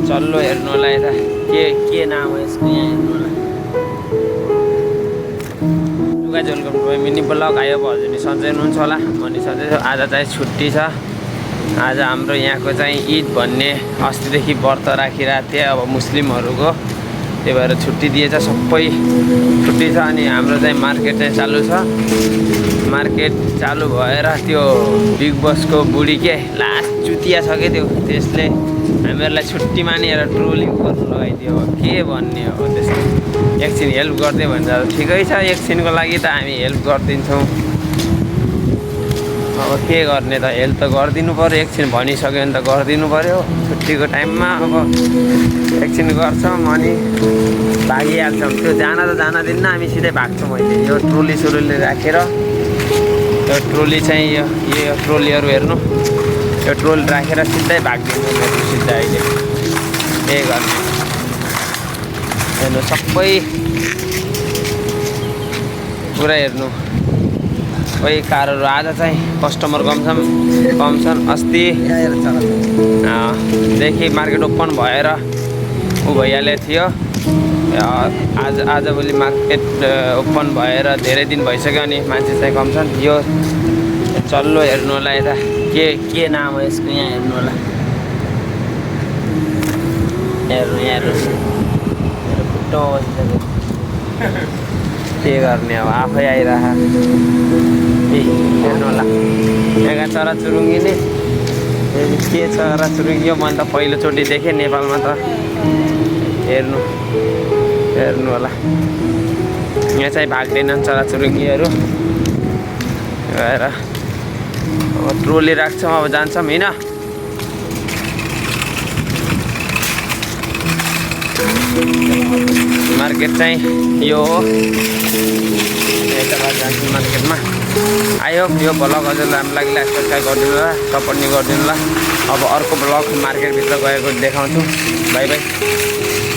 चल्लो हेर्नु होला यता के नाम हो यसको यहाँ हेर्नु होला लुगा झोलको मिनी ब्लग आयो हजुर नि सन्चै हुनुहुन्छ होला म नि सन्चै छु। आज चाहिँ छुट्टी छ। आज हाम्रो यहाँको चाहिँ ईद भन्ने अस्तिदेखि व्रत राखिरहेको थिएँ अब मुस्लिमहरूको, त्यही भएर छुट्टी दिएछ, सबै छुट्टी छ। अनि हाम्रो चाहिँ मार्केट चाहिँ चालु छ। मार्केट चालु भएर त्यो बिग बसको बुढी के लास्ट चुतिया छ क्या त्यसले हामीहरूलाई छुट्टी मानेर ट्रोलिङ गर्नु लगाइदियो। के भन्ने हो त्यस्तो, एकछिन हेल्प गरिदियो भने त ठिकै छ, एकछिनको लागि त हामी हेल्प गरिदिन्छौँ। अब के गर्ने त, हेल्प त गरिदिनु पऱ्यो, एकछिन भनिसक्यो भने त गरिदिनु पऱ्यो। छुट्टीको टाइममा अब एकछिन गर्छौँ अनि भागिहाल्छौँ। त्यो जान त जान दिन्न, हामी सिधै भाग्छौँ। अहिले यो ट्रोली सुरुली राखेर यो ट्रोली चाहिँ यो ट्रोलीहरू हेर्नु, यो ट्रोल राखेर सिधै भागिदिनु म सिधै अहिले। के गर्ने हेर्नु, सबै पुरा हेर्नु खै कारहरू। आज चाहिँ कस्टमर कम छन्। अस्तिदेखि मार्केट ओपन भएर ऊ भइहालेको थियो। आजभोलि मार्केट ओपन भएर धेरै दिन भइसक्यो अनि मान्छे चाहिँ कम छन्। यो चल्लो हेर्नु होला यता के नाम हो यसको यहाँ हेर्नु होला हेर्नु खुट्टो बसिसक्यो। के गर्ने अब आफै आइरह हेर्नु होला यहाँ चराचुरुङ्गी नि के चराचुरुङ्गी हो। मैले त पहिलोचोटि देखेँ नेपालमा त। हेर्नु होला यहाँ चाहिँ भाग्दैनन् चराचुरुङ्गीहरू भएर अब ट्रोली राख्छौँ, अब जान्छौँ होइन। मार्केट चाहिँ यो हो, यता जान्छौँ मार्केटमा। आयो यो ब्लग हजुर राम्रो लाग्यो सब्सक्राइब गरिदिनु होला, सपोर्ट नि गरिदिनु होला। अब अर्को ब्लग मार्केटभित्र गएको देखाउँछु। By by.